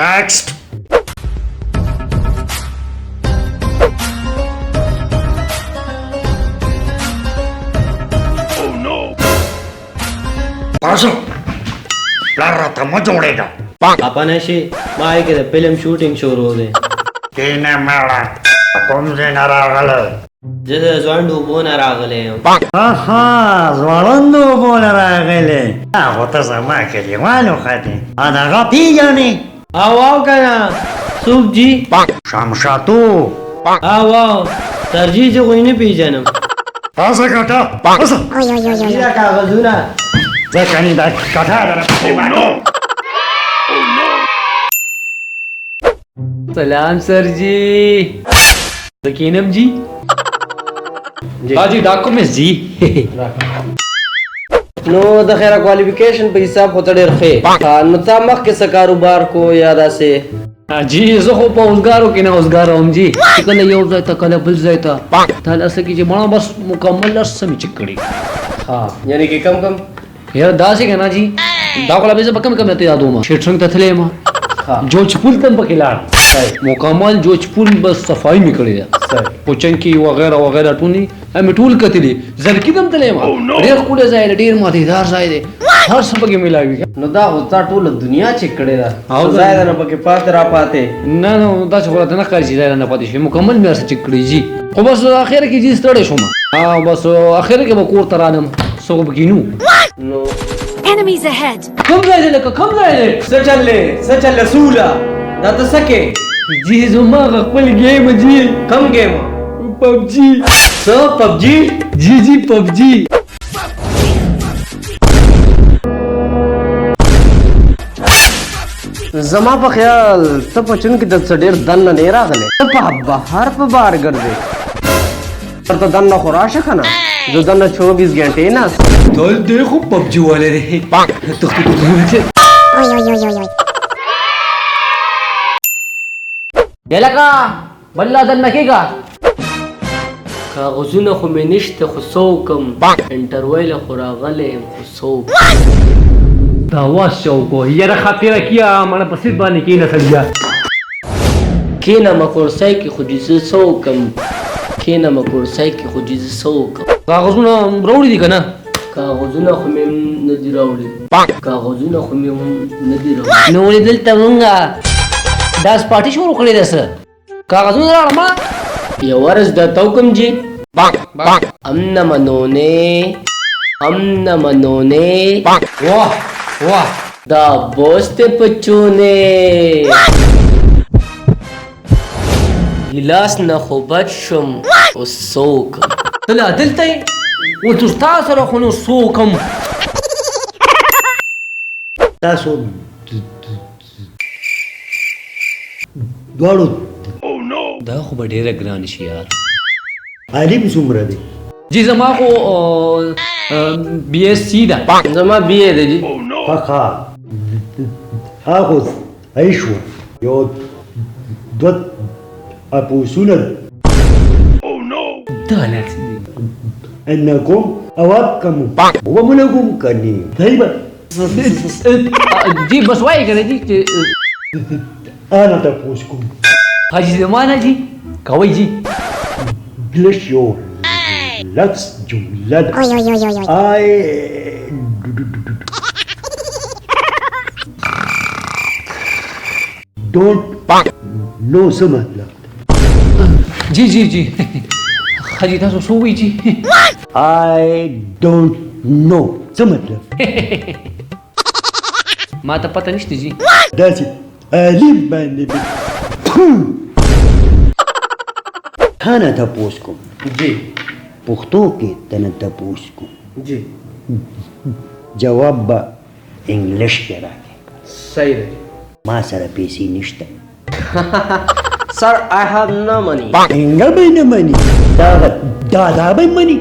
Next. تاسو پلار راته مه جوړېږه. خپه نه شې، ما کې د فلم شوټینګ شروع دی. کینه مړه، کوم ځای نه راغلی؟ زه د ځوانډو اوبو نه راغلی یم. اها، ځوړندو اوبو نه راغلی. دا خو ته زما کلیوال وختې. دغه پېژنې؟ او او که نه، څوک جي؟ شمشاتو. او او سرجي، زه خو یې نه پېژنم. تاسو کټه اوسه. دا کاغذونه ځه کني، دا کټه درپسې باندې. سلام سر جی، سکینم جی۔ جی ډاکومنټس جی۔ نو د خیره کوالیفیکیشن په حساب خو ته ډېر ښه یې. نو تا مخکې څه کاروبار کو یا داسې؟ جی، زه خو په اوزګارو کې نه اوزګار وم جی، چې کله یو ځای ته کله بل ځای ته. دا اصل کې چې ما بس مکمل هر څه مې چک کړي. ها، یعنی کې کم کم؟ یاره داسې که نه جی، دا خو لا به زه په کم کم ته یادوم. شیټرنګ ته تللی یم، جوجپول ته هم پکې لاړم، مکمل جوجپول بس صفایي مې کړې ده، پوچنکي وغیره وغیره ټولې مې ټول کتلي. زرکي ته هم تللی یم، ډېر ښکلی ځای دی، ډېر مزېدار ځای دی، هر څه پکې میلاوي. نو دا خو تا ټوله دنیا چک کړې ده، او ځای نه پکې پاتې را پاتې؟ نه نه، داسې خو راته نه ښکاري چې ځای نه پاتې شي. مکمل مې هر څه چک کړي جي، خو بس اخر کې جي ستړی شوم. بس اخر کې به کور ته رالم، څه خو پکې نو. نو Enemies ahead! کوم ځای دی؟ لکه کوم ځای دی؟ څه چلې، څه چلې سوله دا ته څه کې؟ جی، زما هغه خپل ګیم جی. کم ګیم؟ پبجي. څه پبجي؟ جی جی، پبجي. زما په خیال ته په چون کې د څه ډېر دننه نه راغلی، ته په بهر په بار ګرځې. ورته دننه خو راشه که نه، زه دننه 24 ګنټې ناست. دل دی خو پبجي والے دی. تختی تختی. یلکه بل دننه کېږه. کاغذونه خو مې نشته، خو څه وکړم؟ انټرویو له خو راغلی یم، خو څه وکړم؟ دا واس چا وکړو؟ یاره خاطره کیا مړه په سیټ باندې کښېنه سړیه. کښېنمه کرسۍ کې، خو چې زه څه وکړم؟ کښېنمه کرسۍ کې، خو چې زه څه وکړم؟ کاغذونه راوړي دي که نه؟ کاغذونه خو مې هم نه دي راوړي، کاغذونه خو مې هم نه دي راوړي. نو ولې دلته مونږه داس پارټي شروع کړې ده؟ څه کاغذونه راوړه ما. یوه ورځ درته وکړم جي. ام نه منونې، ام نه منونې. واه واه، دا بوسته پچونې. ګیلاس نه خو بچ شم، اوس څه وکړم؟ ته لا دلته یې؟ اوس ستا سره خو نو څه وکړم؟ تاسو دواړو دا خو به ډېره ګران شي یار. عالم څومره دی؟ جی، زما خو بي اس سي ده. زما بي اے دی جی. ښه، هغه عیش و یو دوه اپوسونه. دا لا څه دي؟ انکم اوابکم وملکم کني طيبه. جی بس وایي که نه جی چې انا تپوس کوم. حاجي زمانه جی کوي جی. انګلیش یو لفظ جمله ده. I don't know څه مطلب؟ جی جی جی، حاجي تاسو څه وایي جی؟ I don't know څه مطلب؟ ما ته پته نشته جی. داسې عالم باندې تا نه تپوس کوم. جی. پښتو کې ته نه تپوس کوم. جی. جواب به انګلیش کې راکې. صحیح دی. ما سره پیسې نشته. Sir, I have no money. څنګه به نه مني؟ داغه دادا به مني،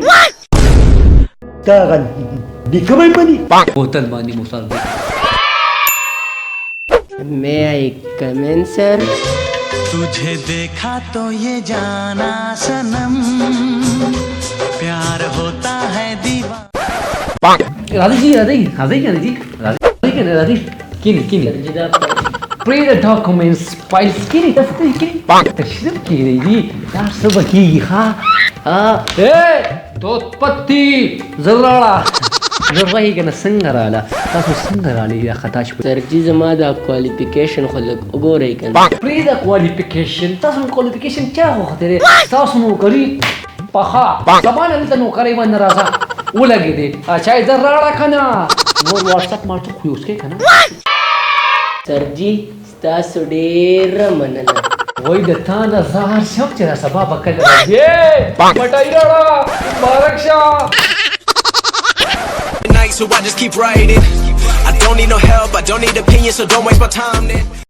داغه نیکه به مني. بوتل باندې مو سر دی. May I come in, sir? तुझे देखा तो ये जाना सनम, प्यार होता है दीवा راځي جی، راځي راځي کنه جی، راځي کنه، راځي، کینی کینی. سر جی، دا پرېږده ډاکومنټس فایلز کښېنئ، تاسو ته کښېنئ، تشریف کښېنئ دي، دا څه به کېږي؟ ښه ای دود پتی زر راړه، زر راهي که نه؟ څنګه راله تاسو، څنګه رالئ؟ دا خطا شوئ. سر جي، زما دا کوالیفیکیشن خو لږ وګورئ که نه. پرېږده کوالیفیکیشن، تاسو کوالیفیکیشن چا غوښتی دی؟ ستاسو نوکري پخه، سبا نه دلته نوکرۍ باندې راځه. ولګېدې، چای زر راړه که نه؟ نور واټساپ ماټساپ خو یې اوس کوې که نه؟ سر جي، ستاسو ډېره مننه. وای د تا نه زار شم چې را سبا به کله راځې. مټای راړه، مبارک شه. Night, so I just keep writing. I don't need no help, I don't need opinions, so don't waste my time then.